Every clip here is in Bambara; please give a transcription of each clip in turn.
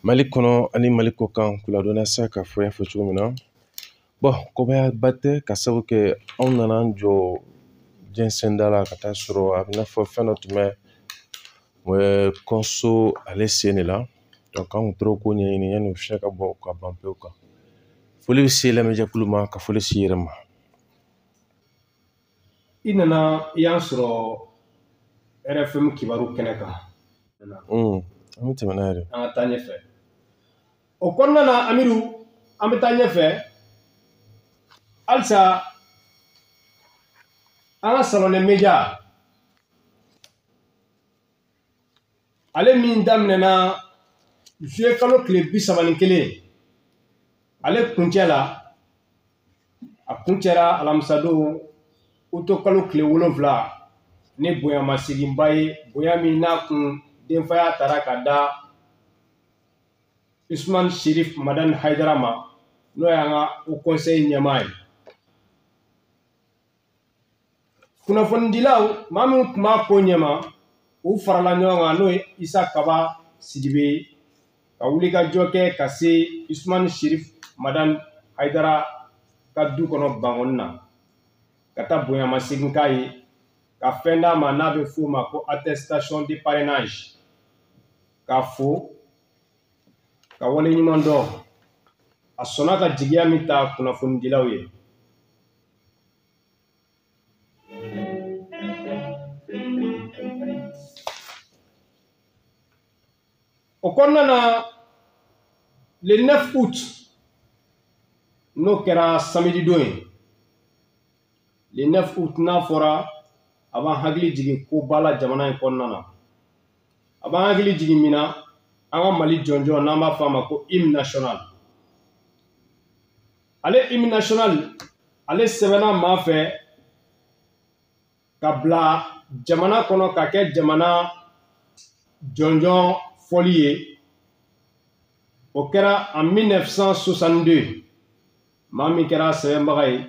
Mali kɔnɔ ani Mali kɔkan k'u ladɔnniya sa k'a fɔ i y'a fɔ cogo min na. Bon, kobayaba tɛ ka sababu kɛ anw nana an jɔ diɲɛ la ka taa sɔrɔ a bɛ n'a fɔ fɛn dɔ tun bɛ kɔnso ale sen de la. Donc an kun tora k'o ɲɛɲini yanni fiɲɛ ka bɔ ka ban pewu kan. Foli bɛ se lamɛnjɛkulu ma ka foli si yɛrɛ ma. I nana i y'an sɔrɔ RFM kibaru kɛnɛ kan. An bɛ tɛmɛ n'a yɛrɛ. An ka taa ɲɛfɛ. O kɔnɔna na Amidu, an bɛ taa ɲɛfɛ. Halisa an ka Salon des Médias ale min daminɛna juillet kalo tile 31, ale kuncɛ la, a kuncɛra alamisadon août kalo tile 7 ni bonyamaseginba ye, bonya min n'a kun denfaya taara ka da Usman Sherif Madani Hayidara ma, n'o y'an ka Haut Conseil ɲɛmaa ye. Kunnafonidilaw maa minnu tun b'a ko ɲɛma, u farala ɲɔgɔn kan, n'o ye Isa Kaba Sidibe, ka wulikajɔ kɛ ka se Usman Sherif Madani Hayidara ka du kɔnɔ Bankɔni na, ka taa bonyamasegin k'a ye, ka fɛn d'a ma n'a bɛ f'o ma ko attestation de parrainage, k'a fo ka waleɲuman dɔn. A sɔnna ka jigiya min ta kunnafonidilaw ye. O kɔnɔna na, le 9 août, n'o kɛra samedi don ye, le 9 août n'a fɔra, a b'an hakili jigin koba la jamana in kɔnɔna na. A b'an hakili jigin min na, an ka Mali jɔnjɔn n'an b'a fɔ a ma ko hymne national. Ale hymne national, ale sɛbɛnna maa fɛ ka bila jamana kɔnɔ ka kɛ jamana jɔnjɔn fɔli ye. O kɛra en 1962. Maa min kɛra sɛbɛnbaga ye,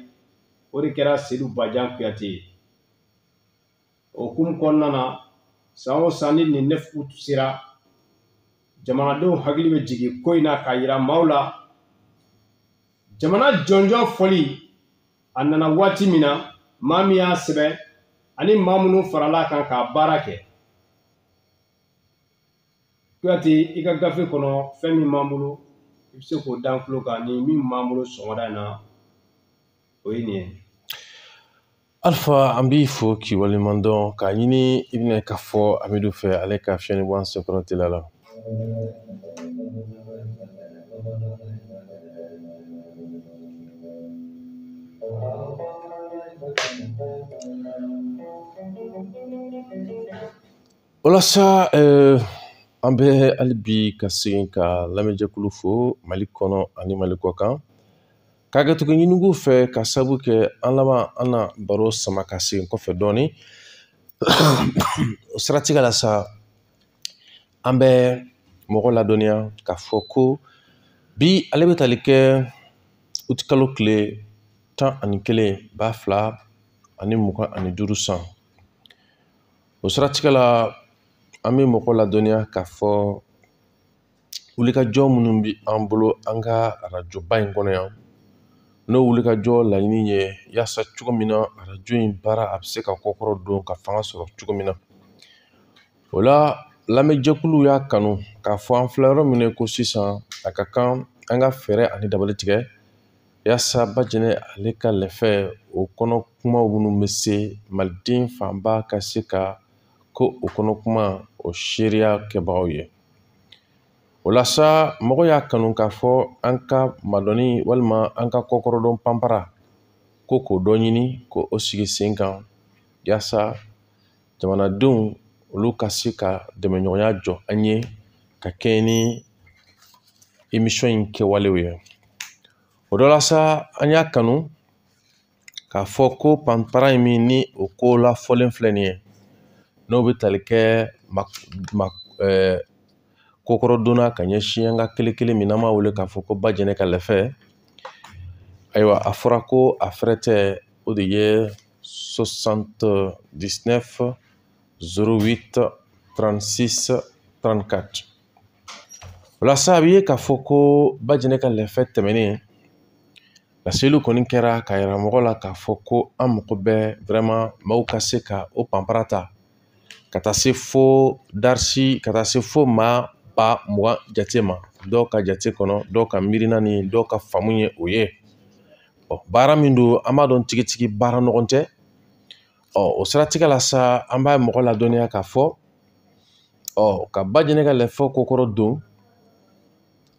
o de kɛra Seydou Badian Kuyate ye. O hukumu kɔnɔna na, san o san ni nin 9 août sera, jamanadenw hakili bɛ jigin ko in na k'a yira maaw la jamana jɔnjɔn fɔli a nana waati min na, maa min y'a sɛbɛn ani maa minnu farala kan k'a baara kɛ. Kuyate, i ka gafe kɔnɔ fɛn min b'an bolo, i bɛ se k'o da tulo kan, ni min b'an bolo sɔgɔmada in na, o ye nin ye. Alpha, an b'i fo k'i waleɲuman dɔn k'a ɲini i bɛna ka fɔ Amidu fɛ ale ka fiɲɛ bɔ an senkɔrɔ teliya la. Walasa an bɛ hali bi ka segin ka lamɛnjɛkulu fo Mali kɔnɔ ani Mali kɔkan, k'a kɛ tugu ɲininkaliw fɛ ka sababu kɛ an laban an na baro sama ka segin kɔfɛ dɔɔnin. O siratigɛ la sa, an bɛ mɔgɔ ladɔnniya k'a fɔ ko bi ale bɛ tali kɛ août kalo tile 11 2025 san. O siratigɛ la, an bɛ mɔgɔ ladɔnniya k'a fɔ wulikajɔ minnu bɛ an bolo an ka arajoba in kɔnɔ yan, n'o wulikajɔ laɲini ye yaasa cogo min na arajo in baara a bɛ se ka kɔkɔrɔ don ka fanga sɔrɔ cogo min na. O la, lamɛnjɛkulu y'a kanu k'a fɔ an filɛ yɔrɔ min na ko sisan, a ka kan an ka fɛɛrɛ ani dabali tigɛ yaasa Bajɛnɛ ale ka lɛfɛ o kɔnɔ kumaw minnu bɛ se maliden fanba ka se ka ko o kɔnɔ kuma o seereya kɛbagaw ye. O la sa, mɔgɔ y'a kanu k'a fɔ an ka madɔnni walima an ka kɔkɔrɔdɔn panpara ko k'o dɔ ɲini k'o sigi sen kan yaasa jamanadenw olu ka se ka dɛmɛɲɔgɔnya jɔ an ye ka kɛɲɛ ni émission in kɛwalew ye. O dɔ la sa, an y'a kanu k'a fɔ ko panpara in min ni o ko la fɔlen filɛ nin ye, n'o bɛ tali kɛ kokɔrɔdonna ka ɲɛsin an ka kelen kelen min n'an b'a wele k'a fɔ ko Bajɛnɛ ka lɛfɛ. Ayiwa, a fɔra ko a fɛrɛ tɛ, o de ye 79 08 36 34. O la sa, a bɛ ye k'a fɔ ko Bajɛnɛ ka lɛfɛ tɛmɛnen, laseliw kɔni kɛra k'a yira mɔgɔ la k'a fɔ ko an mago bɛ vraiment maaw ka se ka o panpara ta ka taa se fo darisi, ka taa se fo maa 20,000 jate ma, dɔw ka jate kɔnɔ, dɔw ka miirina ni dɔw ka faamu ye o ye. Ɔ, baara min don, an b'a dɔn tigitigi baara ɲɔgɔn tɛ. Ɔ, o siratigɛ la sa, an b'a mɔgɔ ladɔnniya k'a fɔ, ɔ, ka Bajɛnɛ ka lɛfɛ kokɔrɔ don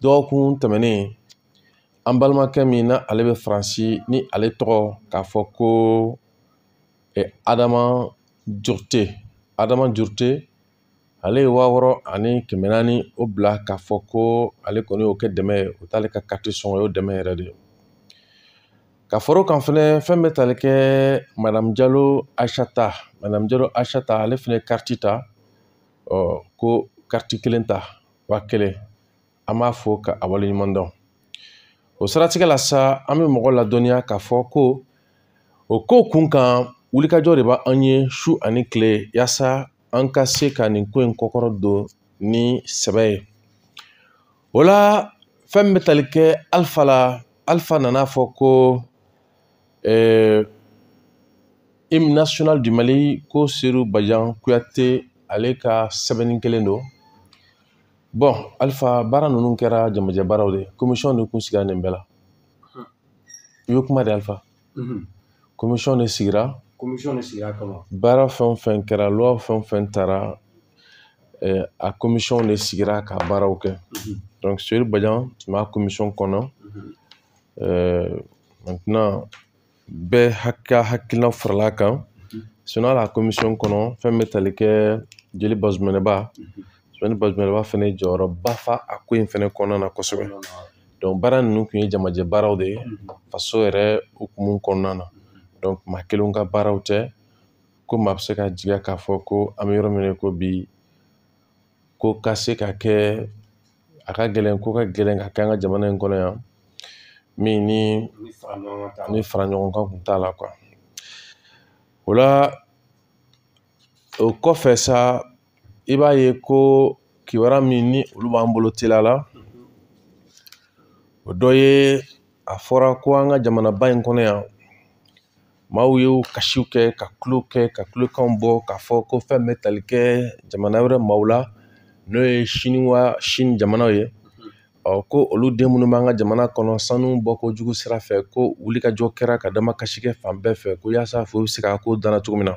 dɔgɔkun tɛmɛnen, an balimakɛ min na ale bɛ Faransi, ni ale tɔgɔ k'a fɔ ko Adama Jurute, Adama Jurute, ale ye 6400 o bila k'a fɔ ko ale kɔni y'o kɛ dɛmɛ ye, o t'ale ka carte sɔngɔ ye, o dɛmɛ yɛrɛ de ye. Ka fara o kan fɛnɛ, fɛn bɛ tali kɛ Madame Jalo Aïchata, Madame Jalo Aïchata, ale fɛnɛ ye carte ta, ɔ, ko carte kelen ta 1000, an b'a fɔ ka a waleɲuman dɔn. O siratigɛ la sa, an bɛ mɔgɔ ladɔnniya k'a fɔ ko o ko kun kan, wulikajɔ de b'an ye su ani tile, yaasa an ka se ka nin ko in kɔkɔrɔ don ni sɛbɛ ye. O la, fɛn min bɛ tali kɛ Alpha la, Alpha nana fɔ ko hymne national du Mali, ko Seru Bajan Kuyate ale ka sɛbɛnni kelen don. Bon, Alpha, baara ninnu kɛra jamajɛ baaraw de ye, commission de kun sigira nin bɛɛ la. I bɛ kuma de, Alpha. Commission de sigira. Commission de sigira kama. Baara fɛn o fɛn kɛra, loi fɛn o fɛn taara, a commission de sigira ka baaraw kɛ. Donc Seru Bajan tun b'a commission kɔnɔ. Maintenant, bɛɛ ka hakilina farala kan. Sinon la commission kɔnɔ, fɛn bɛ tali kɛ Jeli Bazumanɛba. Jeli Bazumanɛba fɛnɛ ye jɔyɔrɔba fa a ko in fɛnɛ kɔnɔna na kosɛbɛ. Donc baara ninnu tun ye jamajɛ baaraw de ye faso yɛrɛ hukumu kɔnɔna na. Donc maa kelenw ka baaraw tɛ, ko maa bɛ se ka jigiya k'a fɔ ko an bɛ yɔrɔ min na ko bi, ko ka se ka kɛ, a ka gɛlɛn, ko ka gɛlɛn ka kɛ an ka jamana in kɔnɔ yan, min ni ni fara ɲɔgɔn kan kun t'a la quoi. O la, o kɔfɛ sa, i b'a ye ko kibaruya min ni olu b'an bolo teliya la, o dɔ ye, a fɔra ko an ka jamanaba in kɔnɔ yan, maaw ye kasiw kɛ, ka kulo kɛ, ka kulokanw bɔ k'a fɔ ko fɛn bɛ tali kɛ jamana wɛrɛ maaw la, n'o ye Siniwa, Sini jamanaw ye. Ɔ, ko olu den minnu b'an ka jamana kɔnɔ, sanu bɔ kojugu sira fɛ, ko wulikajɔ kɛra ka damakasi kɛ fan bɛɛ fɛ, ko yaasa fo bɛ se ka ko danna cogo min na.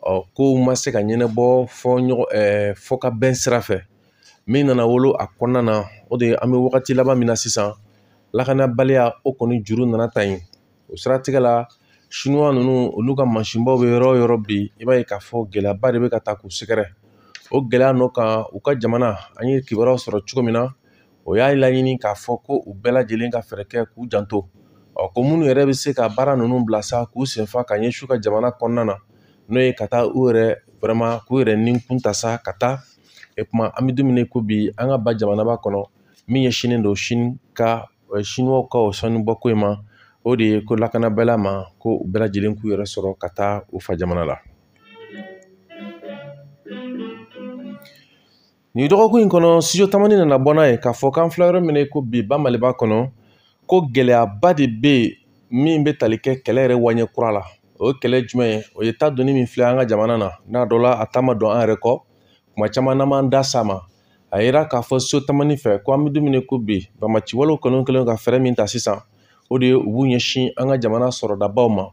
Ɔ, kow ma se ka ɲɛnabɔ fɔ ɲɔgɔn fɔ ka bɛn sira fɛ. Min nana wolo a kɔnɔna na, o de ye an bɛ wagati laban min na sisan, lakanabaliya o kɔni juru nana ta yen. O siratigɛ la, Sinuwa ninnu, olu ka mansinbaw bɛ yɔrɔ o yɔrɔ bi, i b'a ye k'a fɔ gɛlɛyaba de bɛ ka taa k'u sɛgɛrɛ. O gɛlɛya nɔ kan, u ka jamana, an ye kibaruyaw sɔrɔ cogo min na, o y'a laɲini k'a fɔ ko u bɛɛ lajɛlen ka fɛɛrɛ kɛ k'u janto. Ɔ, ko minnu yɛrɛ bɛ se ka baara ninnu bila sa, k'u senfa ka ɲɛsin u ka jamana kɔnɔna na, n'o ye ka taa u yɛrɛ vraiment k'u yɛrɛ ni kun ta sa ka taa. E kuma, an bɛ don min na ko bi, an ka ba jamanaba kɔnɔ, min ɲɛsinnen don Sini ka, Sinuwaw ka o sanubɔko in ma, o de ye ko lakanabaliya ma, ko u bɛɛ lajɛlen k'u yɛrɛ sɔrɔ ka taa u fa jamana la. Nin dɔgɔkun in kɔnɔ, Studio Tamani nana bɔ n'a ye k'a fɔ k'an filɛ yɔrɔ min na ko bi, ba Maliba kɔnɔ, ko gɛlɛyaba de bɛ yen min bɛ tali kɛ kɛlɛ yɛrɛ waɲɛ kura la. O ye kɛlɛ jumɛn ye? O ye ta donni min filɛ an ka jamana na, n'a dɔ la a ta ma don an yɛrɛ kɔ, kuma caman n'an m'an da s'a ma. A yira k'a fɔ Studio Tamani fɛ ko an bɛ don min na ko bi, banbaanciwalew kɔni kɛlen ka fɛɛrɛ min ta sisan, o de ye u b'u ɲɛsin an ka jamana sɔrɔdabaw ma.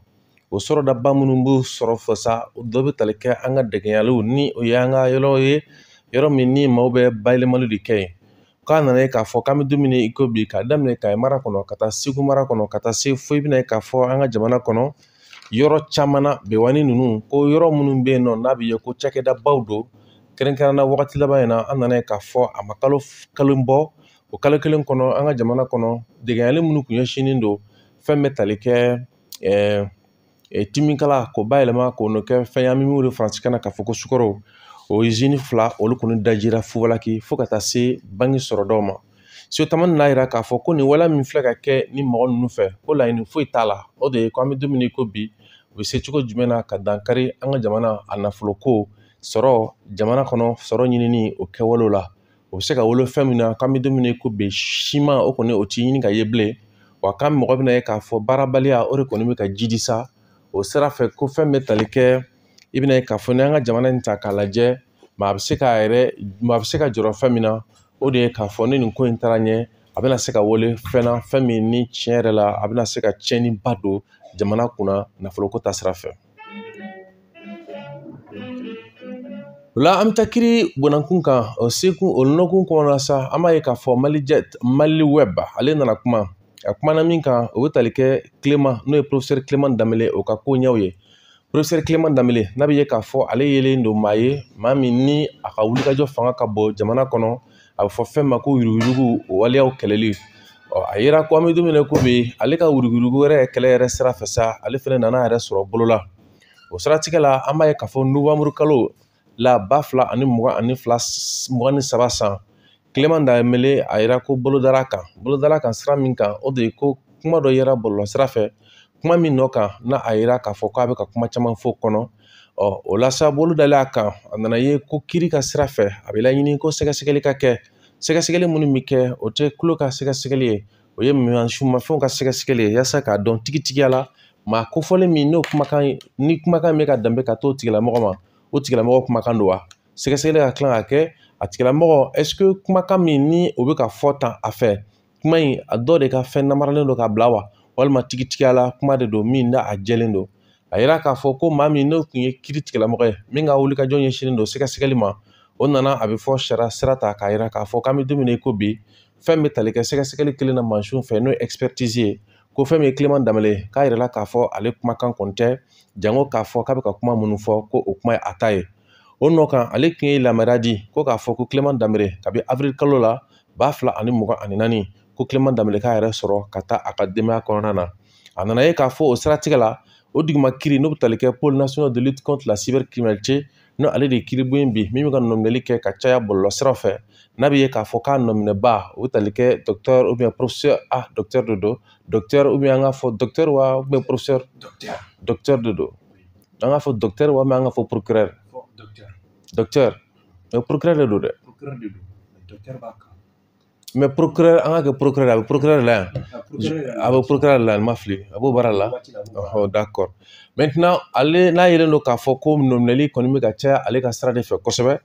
O sɔrɔdaba minnu b'u sɔrɔ fɔ sa, o dɔ bɛ tali kɛ an ka dɛgɛnyaliw ni o ye an ka yɔrɔ ye, yɔrɔ min ni maaw bɛ bayɛlɛmali de kɛ yen. K'a nana ye k'a fɔ k'an bɛ don min na i ko bi, k'a daminɛ Kayi mara kɔnɔ ka taa Segu mara kɔnɔ ka taa se fo i bɛna ye k'a fɔ an ka jamana kɔnɔ yɔrɔ caman na, Bewani ninnu, ko yɔrɔ minnu bɛ yen nɔ n'a bɛ ye ko cakɛdabaw don, kɛrɛnkɛrɛnnenya wagati laban in na, an nana ye k'a fɔ a ma kalo kalo bɔ, o kalo kelen kɔnɔ an ka jamana kɔnɔ, dɛgɛnyali minnu kun ɲɛsinnen don fɛn bɛ tali kɛ timikala k'o bayɛlɛma k'o n'o kɛ fɛn ye, an bɛ min wele faransikan na k'a fɔ ko sukaro, o izini 2 olu kɔni dajira Fubalaki fo ka taa se banki sɔrɔdaw ma. Studio Tamani n'a yira k'a fɔ ko nin waleya min filɛ ka kɛ ni mɔgɔ ninnu fɛ, ko laɲini foyi t'a la, o de ye ko an bɛ don min na i ko bi, u bɛ se cogo jumɛn na ka dankari an ka jamana a nafoloko sɔrɔ jamana kɔnɔ, sɔrɔ ɲinini o kɛwalew la. O o bɛ se ka wolo fɛn min na k'an bɛ don min na i ko bi siman o kɔni o ti ɲini ka ye bilen wa k'an mɔgɔ bɛna ye k'a fɔ baarabaliya o de kɔni bɛ ka jidi sa o sira fɛ ko fɛn bɛ tali kɛ i bɛna ye k'a fɔ n'an ka jamana in ta k'a lajɛ maa bɛ se k'a yɛrɛ maa bɛ se ka jɔrɔ fɛn min na o de ye k'a fɔ ni nin ko in taara ɲɛ a bɛna se ka wele fɛn na fɛn min ni tiɲɛ yɛrɛ la a bɛna se ka tiɲɛniba don jamana kunna nafoloko ta sira fɛ. O la an bɛ taa kiiri bɔnnankun kan o sekun o nɔkun kɔnɔna sa an b'a ye k'a fɔ Malijet Mali Web ale nana kuma a kumana min kan o bɛ tali kɛ Clément n'o ye professeur Clément Dembélé o ka ko ɲɛw ye. Professeur Clément Dembélé n'a bɛ ye k'a fɔ ale yelen don maa ye maa min ni a ka wulikajɔ fanga ka bon jamana kɔnɔ a bɛ fɔ fɛn ma ko yuruguyurugu o waleyaw kɛlɛli. Ɔ a yera ko an bɛ don min na ko bi ale ka yuruguyurugu yɛrɛ kɛlɛ yɛrɛ sira fɛ sa ale fana nana a yɛrɛ sɔrɔ bolo la. O siratigɛ la an b'a ye k'a fɔ nowanburu kalo la 2022 san Clément Dembélé a yira ko bolo dara kan sira min kan o de ye ko kuma dɔ yera bɔlɔlɔ sira fɛ kuma min nɔ kan n'a a yira k'a fɔ k'a bɛ ka kuma caman fɔ kɔnɔ. Ɔ o la sa bolo dalen a kan a nana ye ko kiiri ka sira fɛ a bɛ laɲini ko sɛgɛsɛgɛli ka kɛ sɛgɛsɛgɛli minnu bɛ kɛ o tɛ kulo ka sɛgɛsɛgɛli ye o ye sumafɛnw ka sɛgɛsɛgɛli ye yaasa k'a dɔn tigitigiya la maa kofɔlen min n'o kumakan ni kumakan bɛ ka danbe ka t'o tigilamɔgɔ ma o tigilamɔgɔ kumakan don wa sɛgɛsɛgɛli ka tila ka kɛ a tigilamɔgɔ est-ce que kumakan min ni o bɛ ka fɔ tan a fɛ kuma in a dɔ de ka fɛn namaralen don ka bila wa walima tigitigiya la kuma de don min n'a a jɛlen don. A yira k'a fɔ ko maa min n'o tun ye kiiri tigilamɔgɔ ye min ka wulikajɔ ɲɛsinnen don sɛgɛsɛgɛli ma o nana a bɛ fɔ sariya sira ta k'a yira k'a fɔ k'an bɛ don min na i ko bi fɛn bɛ tali kɛ sɛgɛsɛgɛli kelen na mansinw fɛ n'o ye expertise ye ko fɛn min ye Clément Dembélé k'a yirala k'a fɔ ale kumakan kɔni tɛ jango k'a fɔ k'a bɛ ka kuma minnu fɔ ko o kuma ye a ta ye. O nɔ kan ale tun ye lamara di ko k'a fɔ ko Clément Dembélé kabi avril kalo la 2024 ko Clément Dembélé k'a yɛrɛ sɔrɔ ka taa a ka denbaya kɔnɔna na. A nana ye k'a fɔ o siratigɛ la o duguma kiiri n'o bɛ tali kɛ pôle national de lutte contre la cybercriminalité n'o ale de ye kiiribon in bi min bɛ ka nɔminɛli kɛ ka caya bɔlɔlɔ sira fɛ n'a bɛ ye k'a fɔ k'a nɔminɛba o bɛ tali kɛ docteur ou bien professeur ah docteur de don docteur ou bien an k'a fɔ docteur wa ou bien professeur docteur de don an k'a fɔ docteur wa an k'a fɔ procureur docteur mais procureur de don dɛ mais procureur an k'a kɛ procureur a bɛ procureur la yan a bɛ procureur la yan ma fili a b'o baara la. Ɔhɔ d'accord maintenant ale n'a yelen don k'a fɔ ko nɔminɛli kɔni bɛ ka caya ale ka sira de fɛ kosɛbɛ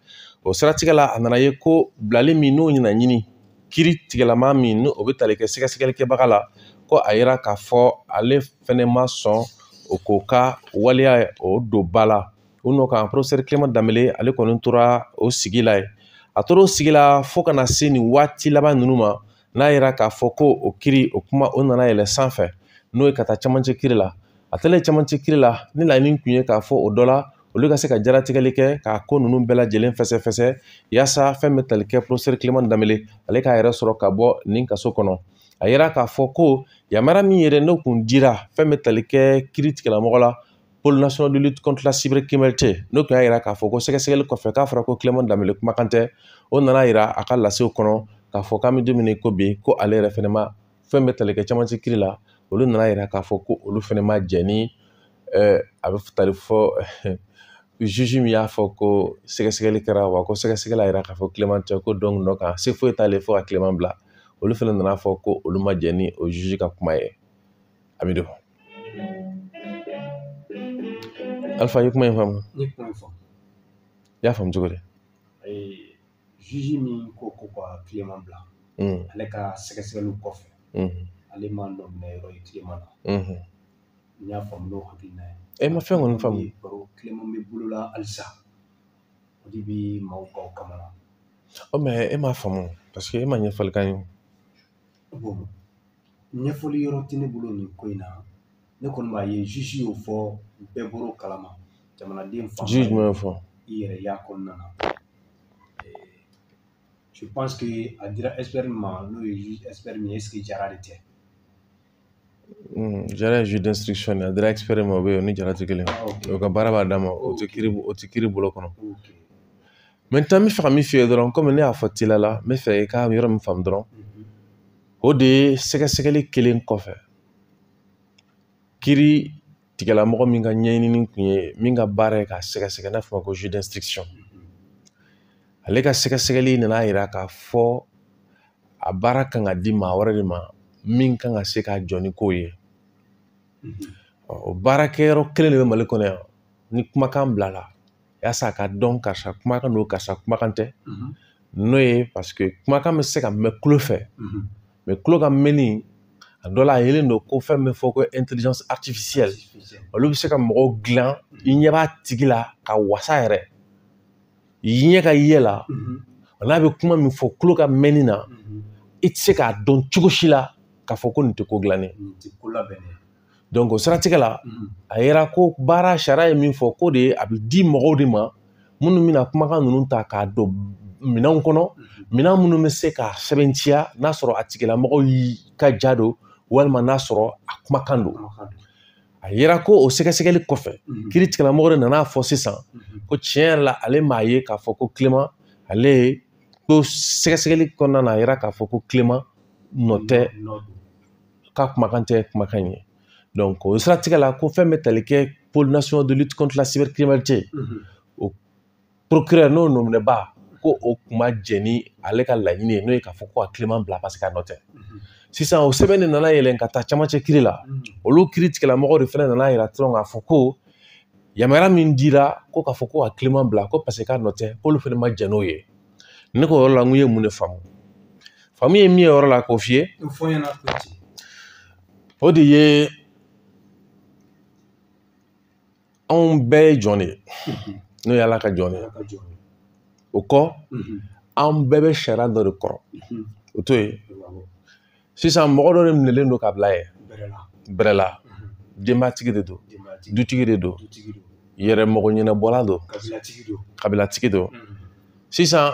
o siratigɛ la a nana ye ko bilali min n'o ɲɛna ɲini kiiri tigɛlama min n'o bɛ tali kɛ sɛgɛsɛgɛlikɛbaga la ko a yira k'a fɔ ale fɛnɛ ma sɔn o k'o ka waleya o don ba la. O nɔ kan professeur Clément Dembélé ale kɔni tora o sigi la yen a tora o sigi la fo ka na se nin waati laban ninnu ma n'a yira k'a fɔ ko o kiiri o kuma o nana yɛlɛ sanfɛ n'o ye ka taa camancɛ kiiri la. A taalen camancɛ kiiri la ni laɲini tun ye k'a fɔ o dɔ la olu ka se ka jaratigɛli kɛ k'a ko ninnu bɛɛ lajɛlen fɛsɛfɛsɛ yaasa fɛn bɛ tali kɛ professeur Clément Dembélé ale k'a yɛrɛ sɔrɔ ka bɔ nin kaso kɔnɔ. A yira k'a fɔ ko yamaruya min yɛrɛ n'o kun dira fɛn bɛ tali kɛ kiiri tigilamɔgɔ la pôle national de lutte contre la cybercriminalité n'o tun y'a yira k'a fɔ ko sɛgɛsɛgɛli kɔfɛ k'a fɔra ko Clément Dembélé kumakan tɛ o nana yira a ka lasew kɔnɔ k'a fɔ k'an bɛ don min na i ko bi ko ale yɛrɛ fɛnɛ ma fɛn bɛ tali kɛ camancɛ kiiri la olu nana yira k'a fɔ ko olu fɛnɛ ma jɛn ni a bɛ tali fɔ juge min y'a fɔ ko sɛgɛsɛgɛli kɛra wa ko sɛgɛsɛgɛli y'a yira k'a fɔ Clément tɛ ko donc nɔ kan se foyi t'ale fo ka Clément bila olu fɛnɛ nana fɔ ko olu ma jɛn ni o juge ka kuma ye. Amidu Alpha i ye kuma in faamu? N ye kuma in faamu. I y'a faamu cogo di? Juge min ko ka Clément bila ale ka sɛgɛsɛgɛliw kɔfɛ ale ma nɔ minɛ yɔrɔ ye Clément na. N y'a faamu n'o hakilina ye. E ma fɛn kɔni faamu. Baro Clément bɛ bolo la halisa o de bɛ maaw ka o kamana. Ɔ mais e m'a faamu parce que e ma ɲɛfɔli k'an ye. Bon ɲɛfɔli yɔrɔ tɛ ne bolo nin ko in na. Ne kɔni b'a ye juge y'o fɔ bɛɛ bɔr'o kalama jamanaden fanba. Juge jumɛn y'o fɔ? I yɛrɛ y'a kɔnɔna na. Je pense que a dira expert ma n'o ye juge expert min ye est ce que Jara de tɛ? Jara ye juge d'instruction de ye a dira expert ma o bɛ yen o ni Jara tɛ kelen ye. O ka baara b'a d'a ma o tɛ kiiri bolo kɔnɔ. Maintenant n bɛ fɛ ka min f'i ye dɔrɔn komi ne y'a fɔ teliya la n bɛ fɛ i ka yɔrɔ min faamu dɔrɔn o de ye sɛgɛsɛgɛli kelen kɔfɛ kiiri tigilamɔgɔ min ka ɲɛɲinini kun ye min ka baara ye k'a sɛgɛsɛgɛ n'a fɔ ma ko juge d'instruction. Ale ka sɛgɛsɛgɛli nana yira k'a fɔ a baara kan ka di maa wɛrɛ de ma min kan ka se k'a jɔ ni ko ye. O baarakɛyɔrɔ kelen de bɛ Mali kɔnɔ yan ni kumakan bilala yaasa a ka dɔn karisa kumakan don, karisa kumakan tɛ. N'o ye parce que kumakan bɛ se ka mɛn tulo fɛ, mais tulo ka mɛnni a dɔ la a yelen don ko fɛn bɛ fɔ ko intelligence artificielle, olu bɛ se ka mɔgɔw dilan i ɲɛ b'a tigi la ka wasa yɛrɛ, i ɲɛ ka ye la, n'a bɛ kuma min fɔ tulo ka mɛnni na, i tɛ se k'a dɔn cogo si la k'a fɔ ko nin tɛ ko dilannen. Donc o siratigɛ la, a yera ko baara sariya ye min fɔ k'o de ye a bɛ di mɔgɔw de ma minnu bɛna kumakan ninnu ta k'a don minɛnw kɔnɔ, minɛn minnu bɛ se k'a sɛbɛntiya n'a sɔrɔ a tigilamɔgɔ ka ja don walima n'a sɔrɔ a kumakan don. A yera ko o sɛgɛsɛgɛli kɔfɛ, kiiri tigilamɔgɔ de nana fɔ sisan ko tiɲɛ yɛrɛ la ale m'a ye k'a fɔ ko Clément, ale ye ko sɛgɛsɛgɛli kɔnɔna na a yera k'a fɔ ko Clément nɔ tɛ, k'a kumakan tɛ kumakan ye. Donc o siratigɛ la ko fɛn bɛ tali kɛ pôle national de lutte contre la cybercriminalité, o procureur n'o nɔminɛba ko o kun ma jɛn ni ale ka laɲini ye, n'o ye k'a fɔ ko ka Clément bila parce que a nɔ tɛ. Sisan o sɛbɛn de nana yɛlɛn ka taa camancɛ kiiri la, olu kiiri tigilamɔgɔw de fana nana yira dɔrɔn k'a fɔ ko yamaruya min dira ko k'a fɔ ko ka Clément bila ko parce que k'a nɔ tɛ, k'olu fana ma jɛn n'o ye. Ne ko yɔrɔ la n ko i ye mun de faamu? Faamu ye min ye yɔrɔ la k'o f'i ye, o de ye anw bɛɛ ye jɔn de ye, n'o ye Ala ka jɔn de ye. O kɔ an bɛɛ bɛ sariya dɔ de kɔrɔ, o to yen. Sisan mɔgɔ dɔ de minɛlen don ka bila yen bɛrɛ la, denbatigi de don, dutigi de don, yɛrɛ mɔgɔ ɲɛnabɔla don, kabilatigi don. Sisan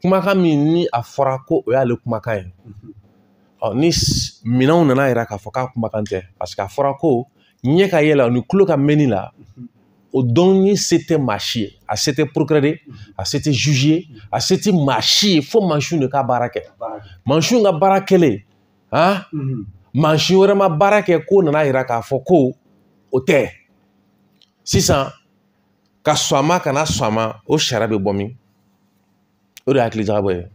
kumakan min ni a fɔra ko o y'ale kumakan ye, ɔ ni minɛnw nana yira k'a fɔ k'a kumakan tɛ, parce que a fɔra ko ɲɛ ka yɛlɛ ni tulo ka mɛnni la, o dɔnni se tɛ maa si ye, a se tɛ procureur ye, a se tɛ juge ye, a se tɛ maa si ye, fo mansinw de ka baara kɛ. Mansinw ka baara kɛlen, han, mansin wɛrɛ ma baara kɛ k'o nana yira k'a fɔ ko o tɛ. Sisan ka sɔn a ma kana sɔn a ma, o sariya bɛ bɔ min? O de ye hakili jagabɔ ye.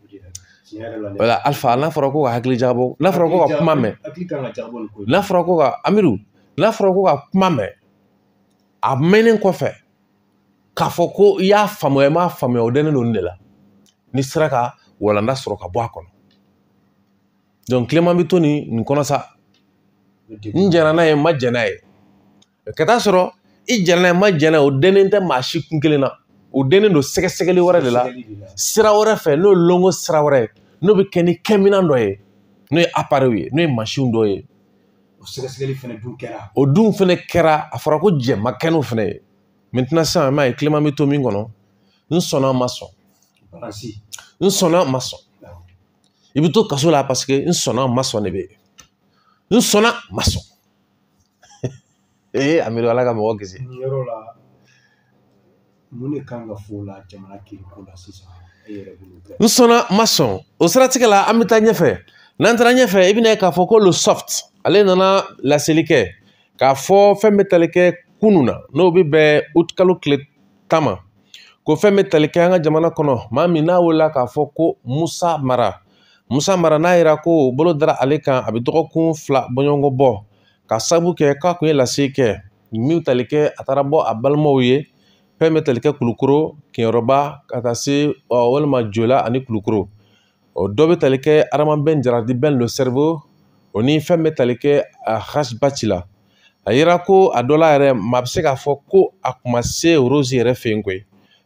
Wala Alpha, n'a fɔra ko ka hakili jagabɔ, n'a fɔra ko ka kuma mɛn, n'a fɔra ko ka Amidu, n'a fɔra ko ka kuma mɛn, a mɛnnen kɔfɛ k'a fɔ ko i y'a faamuya i m'a faamuya, o dɛnnen don nin de la, n'i sera ka walanda sɔrɔ ka bɔ a kɔnɔ. Donc Clément bɛ to nin kɔnɔ sa, n jɛnna n'a ye n ma jɛn n'a ye, ka taa sɔrɔ i jɛnna n'a ye n ma jɛn n'a ye, o dɛnnen tɛ maa si kun kelen na, o dɛnnen don sɛgɛsɛgɛli wɛrɛ de la, sira wɛrɛ fɛ, n'o ye longo sira wɛrɛ ye, n'o bɛ kɛ ni kɛminɛn dɔ ye, n'o ye appareil ye, n'o ye mansinw dɔ ye. O sɛgɛsɛgɛli fana dun kɛra. O dun fana kɛra, a fɔra ko jɛn ma kɛ n'o fana ye. Maintenant sisan, i m'a ye Clément bɛ to min kɔnɔ, n sɔnna n ma sɔn. N sɔnna n ma sɔn. I bɛ to kaso la parce que n sɔnna n ma sɔn de bɛ yen. N sɔnna n ma sɔn. Ee Amidu, Ala ka mɔgɔ kisi. Nin yɔrɔ la, mun de kan ka fɔ o la jamana kiriko la sisan e yɛrɛ bolo? N sɔnna n ma sɔn. O siratigɛ la an bɛ taa ɲɛfɛ. N'an taara ɲɛfɛ, i bɛna ye k'a fɔ ko le soft, ale nana laseli kɛ k'a fɔ fɛn bɛ tali kɛ kunun na, n'o bɛ bɛn août kalo tile 10 ma, ko fɛn bɛ tali kɛ an ka jamana kɔnɔ, maa min n'a wulila k'a fɔ ko Musa Mara. Musa Mara n'a yira ko bolo dara ale kan, a bɛ dɔgɔkun 2 bɔɲɔgɔnko bɔ, ka sababu kɛ k'a kun ye laseli kɛ min tali kɛ a taara bɔ a balimaw ye, fɛn bɛ tali kɛ Kulukoro, Keɲerɔba, ka taa se walima Jola ani Kulukoro. O dɔ bɛ tali kɛ Adama Jaradi Ben le cerveau, o ni fɛn bɛ tali kɛ Ras Bath la. A yira ko a dɔ la yɛrɛ maa bɛ se k'a fɔ ko a kun ma se Rose yɛrɛ fɛ yen koyi,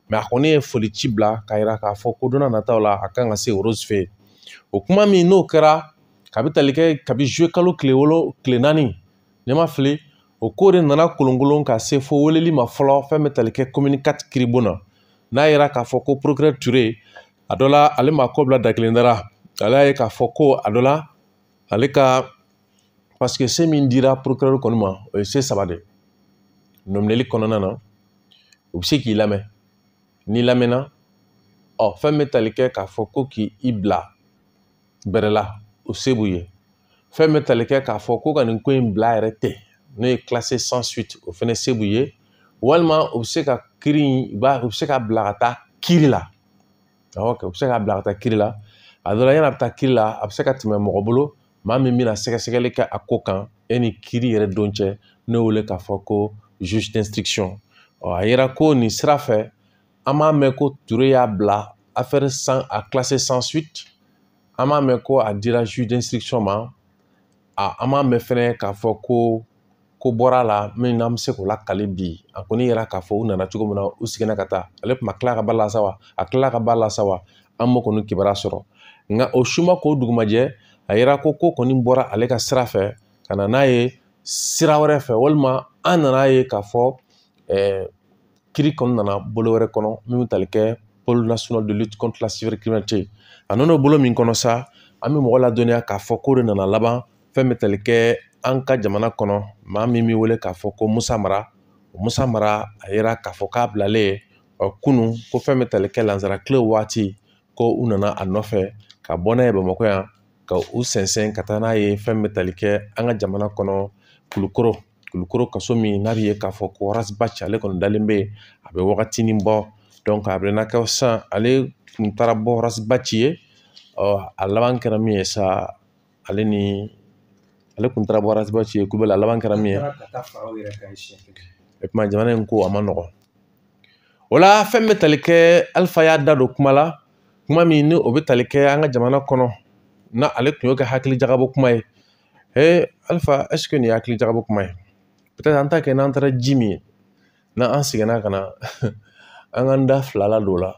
mais a kɔni ye foli ci bila k'a yira k'a fɔ ko don n'a nataw la a kan ka se Rose fɛ yen. O kuma min n'o kɛra kabi tali kɛ kabi juillet kalo tile 4, ne ma fili, o ko de nana kolonkolon ka se fo weleli ma fɔlɔ fɛn bɛ tali kɛ commune 4 kiribon na. N'a yira k'a fɔ ko procureur Touré, a dɔ la ale ma ko bila da kelen dara, ale y'a ye k'a fɔ ko a dɔ la ale ka, parce que se min dira procureur kɔni ma, o ye se 3 de ye. Nɔminɛli kɔnɔna na, o bɛ se k'i lamɛn, n'i lamɛnna, ɔ fɛn bɛ tali kɛ k'a fɔ ko k'i bila bɛrɛ la, o se b'u ye. Fɛn bɛ tali kɛ k'a fɔ ko ka nin ko in bila yɛrɛ tɛ, n'o ye classé sans suite, o fɛnɛ se b'u ye. Walima u bɛ se ka kiiri in, u bɛ se ka bila ka taa kiiri la. Awɔ, u bɛ se k'a bila ka taa kiiri la. A dɔ la, yan'a bɛ taa kiiri la, a bɛ se ka tɛmɛ mɔgɔ bolo, maa min bɛna sɛgɛsɛgɛli kɛ a ko kan e ni kiiri yɛrɛ don cɛ, n'o wele k'a fɔ ko juge d'instruction. Ɔ, a yera ko nin sira fɛ, an b'a mɛn ko Ture y'a bila affaire sans a classé sans suite. An b'a mɛn ko a dira juge d'instruction ma. A an b'a mɛn fɛnɛ k'a fɔ ko ko bɔra a la min n'an bɛ se k'o lakali bi. A kɔni yera k'a fɔ u nana cogo min na, u seginna ka taa. Ale tun ma tila ka baara la sa wa? A tilala ka baara la sa wa? An m'o kɔni kibaruya sɔrɔ. Nka o su ma k'o dugumajɛ, a yera ko ko kɔni bɔra ale ka sira fɛ ka na n'a ye sira wɛrɛ fɛ, walima an nana ye k'a fɔ kiiri kɔni nana bolo wɛrɛ kɔnɔ min bɛ tali kɛ pôle national de lutte contre la cybercriminalité. A nana o bolo min kɔnɔ sa, an bɛ mɔgɔ ladɔnniya k'a fɔ k'o de nana laban fɛn bɛ tali kɛ an ka jamana kɔnɔ, maa min bɛ wele k'a fɔ ko Musa Mara. Musa Mara, a yera k'a fɔ k'a bilalen kunun ko fɛn bɛ tali kɛ lansara tile waati, ko u nana a nɔfɛ ka bɔ n'a ye Bamakɔ yan, ka u sɛnsɛn ka taa n'a ye fɛn bɛ tali kɛ an ka jamana kɔnɔ Kulukoro. Kulukoro kaso min n'a bɛ ye k'a fɔ ko Ras Bath ale kɔni dalen bɛ yen, a bɛ wagatinin bɔ. Donc a bɛna kɛ sisan, ale tun taara bɔ Ras Bath ye. Ɔ, a laban kɛra min ye sa, ale ni ale tun taara bɔ Ras Bath ye Kulubali, a laban kɛra min ye. O tuma jamana in ko a ma nɔgɔn. O la fɛn bɛ tali kɛ, Alifa y'a da don kuma la, kuma min ni o bɛ tali kɛ an ka jamana kɔnɔ, na ale tun y'o kɛ hakili jagabɔ kuma ye. Alifa, est-ce que nin ye hakili jagabɔ kuma ye? Peut-être an ta kɛ n'an taara ji min ye, n'an seginna ka na, an k'an da fila la don o la,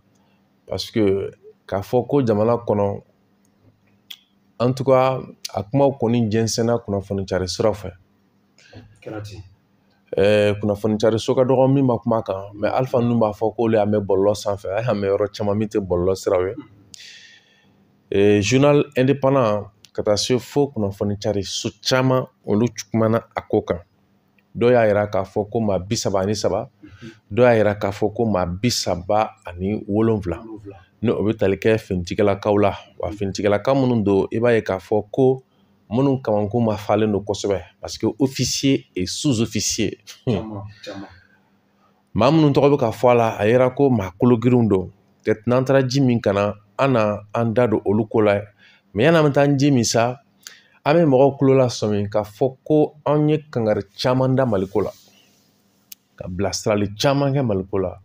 parce que k'a fɔ ko jamana kɔnɔ, en tout cas a kumaw kɔni jɛnsɛnna kunnafoni cari siraw fɛ. Kunnafoni cari so ka dɔgɔ min ma kuma kan, mais Alifa ninnu b'a fɔ k'olu y'a mɛn bɔlɔlɔ sanfɛ, a y'a mɛn yɔrɔ caman min tɛ bɔlɔlɔ siraw ye. Journal indépendant ka taa se fo kunnafoni cari so caman, olu kumana a ko kan. Dɔw y'a yira k'a fɔ ko maa 33, dɔw y'a yira k'a fɔ ko maa 37, ni o bɛ tali kɛ finitigilakaw la. Wa finitigilaka minnu don, i b'a ye k'a fɔ ko minnu kamanko ma falen don kosɛbɛ, parce que officier et sous-officier, maa minnu tɔgɔ bɛ ka fɔ a la, a yera ko maa kologirinw don. N'an taara ji min kana, an na an da don olu ko la. Mais yanni an bɛ taa ji min sa, an bɛ mɔgɔw kulo lasɔmi k'a fɔ ko anw ye kangari caman da Maliko la, ka bilasirali caman kɛ Maliko la,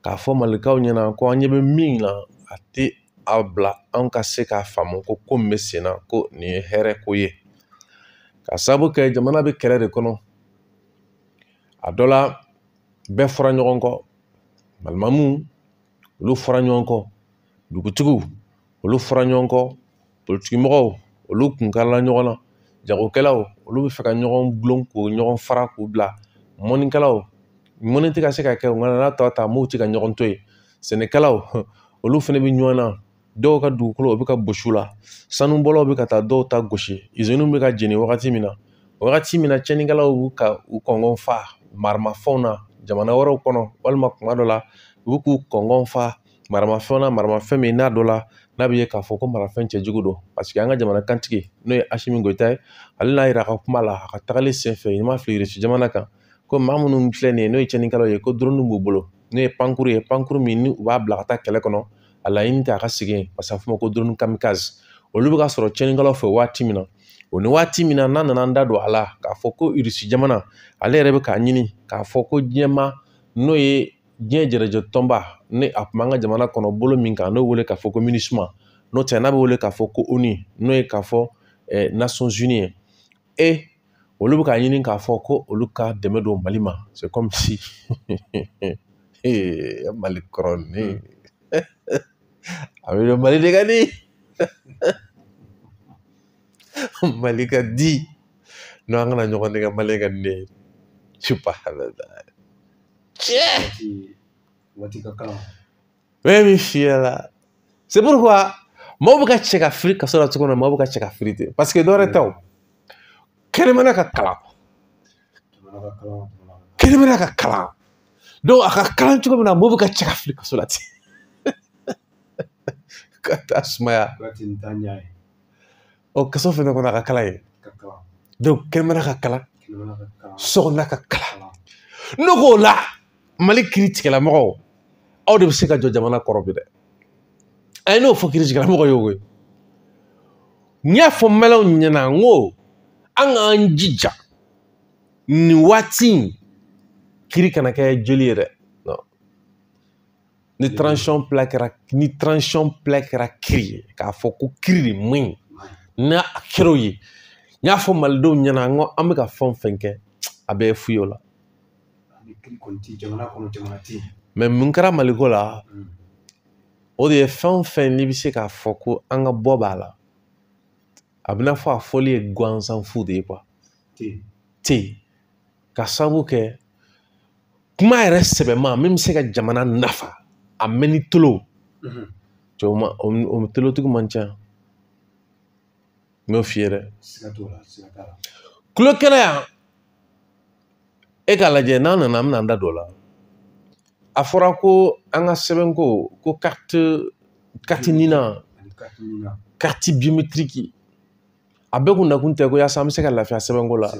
k'a fɔ Malikaw ɲɛna ko an ɲɛ bɛ min na, a tɛ a bila an ka se k'a faamu ko ko min bɛ sen na, ko nin ye hɛrɛ ko ye. Ka sababu kɛ jamana bɛ kɛlɛ de kɔnɔ. A dɔ la, bɛɛ fɔra ɲɔgɔn kɔ, balimamuw olu fɔra ɲɔgɔn kɔ, dugutigiw olu fɔra ɲɔgɔn kɔ, politikimɔgɔw olu kun karila ɲɔgɔn na, jagokɛlaw olu bɛ fɛ ka ɲɔgɔn gulon k'o ɲɔgɔn fara k'u bila, mɔnnikɛlaw mɔnni tɛ ka se ka kɛ, nka n'a tɔ ta m'u tɛ ka ɲɔgɔn to yen, sɛnɛkɛlaw olu fana bɛ ɲɔgɔn na, dɔw ka dugukolo o bɛ ka gosi u la, sanubɔlaw bɛ ka taa dɔw ta gosi, iziniw bɛ ka jeni wagati min na, wagati min na tiɲɛnikɛlaw b'u ka u kɔngɔn fa maramafɛnw na jamana wɛrɛw kɔnɔ, walima kuma dɔ la u bɛ k'u kɔngɔn fa maramafɛnw na, maramafɛn min n'a dɔ la n'a bɛ ye k'a fɔ ko marafɛn cɛjugu don. Parce que an ka jamana kantigi n'o ye Asimi Goyita ye, ale n'a yira a ka kuma la a ka tagali senfɛ, i m'a fili Irisi jamana kan, ko maa minnu filɛ nin ye n'o ye tiɲɛnikɛlaw ye, ko drone b'u bolo, n'o ye pankuru ye, pankuru min ni u b'a bila ka taa kɛlɛ kɔnɔ, a laɲini tɛ a ka segin, parce que a bɛ f'o ma ko drone kamikaze. Olu bɛ ka sɔrɔ tiɲɛnikɛlaw fɛ waati min na, o ni waati min na n'an nana an da don a la k'a fɔ ko Irisi jamana ale yɛrɛ bɛ k'a ɲini k'a fɔ ko diɲɛma, n'o ye diɲɛ jɛrɛjɛ tɔnba, ni a tun b'an ka jamana kɔnɔ bolo min kan, n'o wele k'a fɔ ko MINUSMA, n'o tɛ n'a bɛ wele k'a fɔ ko ONU, n'o ye k'a fɔ Nations Unies ye, olu bɛ k'a ɲini k'a fɔ ko olu ka dɛmɛ don Mali ma. C'est comme si Mali kɔrɔ ni a bɛ Mali de ka di, Mali ka di, n'o an kana ɲɔgɔn nɛgɛ, Mali ka di ne ye. Subhanallah. Cɛ bɛ min f'i ɲɛna, c'est pourquoi maaw bɛ ka cɛ ka firi kaso la cogo min na, maaw bɛ ka cɛ ka firi ten, parce que dɔwɛrɛ tɛ o, kɛnɛmana ka kalan, kɛnɛmana ka kalan, donc a ka kalan cogo min na, maaw bɛ ka cɛ ka firi kaso la ten ka taa sumaya. Ɔ, kaso fɛnɛ kɔnɔ a ka kalan ye, donc kɛnɛmana ka kalan, sokɔnɔna ka kalan. Ne k'o la, Mali kiiri tigɛlamɔgɔw, aw de bɛ se ka jɔ jamana kɔrɔ bi dɛ. A ye n'o fɔ kiiritigɛlamɔgɔ ye o ye. N y'a fɔ maliyɛnw ɲɛna n ko an k'an jija nin waati in kiiri kana kɛ joli ye dɛ. Ni transition plat kɛra, ni transition plat kɛra kiiri ye, k'a fɔ ko kiiri de man ɲi, n'a kɛra o ye, n y'a fɔ malidenw ɲɛna n ko an bɛ ka fɛn o fɛn kɛ, a bɛɛ ye fu ye o la. Mais mun kɛra Maliko la, o de ye fɛn o fɛn n'i bɛ se k'a fɔ ko an ka bɔ b'a la, a bɛna fɔ a fɔli ye gansan fu de ye quoi. Te ka sababu kɛ kuma yɛrɛ sɛbɛma min bɛ se ka jamana nafa, a mɛn ni tolo cɛ, o tolotigi man ca, n y'o f'i ye dɛ. Kulo kɛnɛ yan, e k'a lajɛ, n'an nana an bɛna an da don o la. A fɔra ko an ka sɛbɛnko ko carte NINA, carte biométrique, a bɛɛ kun nakun tɛ ko yaasa an bɛ se ka lafiya sɛbɛnko la.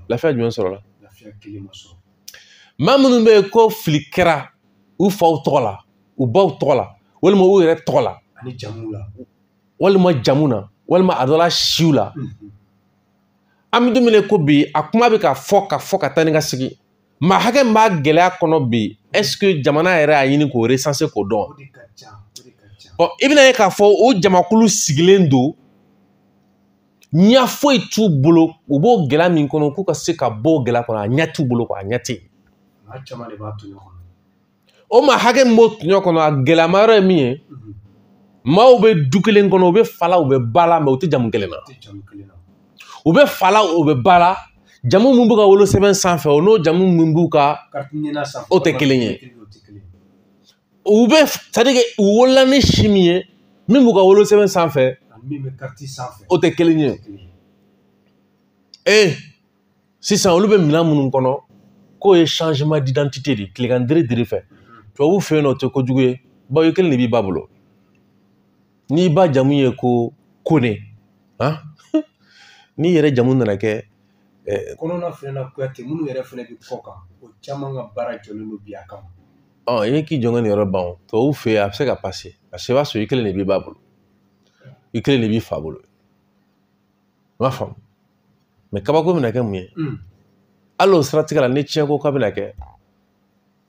Lafiya jumɛn sɔrɔla? Maa minnu bɛ yen ko fili kɛra u faw tɔgɔ la, u baw tɔgɔ la, walima u yɛrɛ tɔgɔ la, walima jamu na, walima a dɔ la siw la, an bɛ don min na ko bi, a kuma bɛ ka fɔ ka fɔ ka taa ni ka segin. Maa hakɛ min b'a gɛlɛya kɔnɔ bi, est-ce que jamana yɛrɛ y'a ɲini k'o recenser k'o dɔn? Bon, i bɛna ye k'a fɔ o jamakulu sigilen don, ɲɛ foyi t'u bolo, u b'o gɛlɛya min kɔnɔ k'u ka se ka bɔ o gɛlɛya kɔnɔ, a ɲɛ t'u bolo quoi, a ɲɛ tɛ yen. O maa hakɛ min b'o tɔɲɔ kɔnɔ, a gɛlɛyama yɔrɔ ye min ye, maaw bɛ du kelen kɔnɔ, u bɛ fa la, u bɛ ba la, mais u tɛ jamu kelen na. U bɛ fa la, u bɛ ba la, jamu min b'u ka wolosɛbɛn sanfɛ, o n'o jamu min b'u ka o tɛ kelen ye. U bɛ, c'est-à-dire que u wolola ni si min ye, min b'u ka wolosɛbɛn sanfɛ, o tɛ kelen ye. Ee, sisan olu bɛ minɛn minnu kɔnɔ, k'o ye changement d'identité de ye, tilegan dere dere fɛ. Tubabu fɛ yen nɔ, o tɛ kojugu ye, bawo i kelen de b'i ba bolo. N'i ba jamu ye ko Kone, han, n'i yɛrɛ jamu nana kɛ kɔnɔna fɛnɛ na, Kuyate minnu yɛrɛ fɛnɛ bɛ kɔ kan, o caman ka baara jɔlen don bi a kama. Ɔ, i k'i jɔ n ka nin yɔrɔ ban o, tubabu fɛ yen a bɛ se ka passer, parce que i b'a sɔrɔ i kelen de b'i ba bolo, i kelen de b'i fa bolo. I m'a faamu? Mais kabako bɛna kɛ mun ye? Hali o siratigɛ la, ni tiɲɛko k'a bɛna kɛ,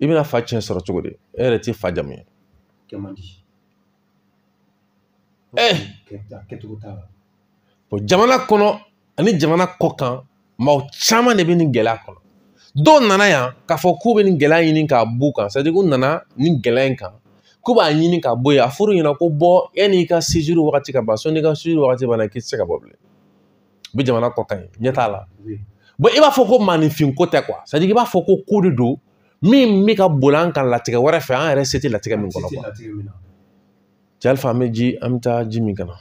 i bɛna fa tiɲɛ sɔrɔ cogo di? E yɛrɛ t'i fa jamu ye. Bon, jamana kɔnɔ ani jamana kɔ kan, maaw caman de bɛ nin gɛlɛya kɔnɔ. Dɔw nana yan k'a fɔ k'u bɛ nin gɛlɛya ɲini k'a b'u kan, c'est à dire k'u nana nin gɛlɛya in kan k'u b'a ɲini k'a bɔ yen. A fɔr'u ɲɛna ko bɔ yanni i ka séjour wagati ka ban, sɔnni i ka séjour wagati banna, k'i tɛ se ka bɔ bilen. U bɛ jamana kɔ kan yen, ɲɛ t'a la. Bon, i b'a fɔ ko maaninfin ko tɛ quoi, c'est à dire i b'a fɔ ko ko de don min bɛ ka boli an kan latigɛ wɛrɛ fɛ, an yɛrɛ se tɛ latigɛ min kɔnɔ quoi. Cɛ Alifa, an bɛ ji, an bɛ taa ji min ka na.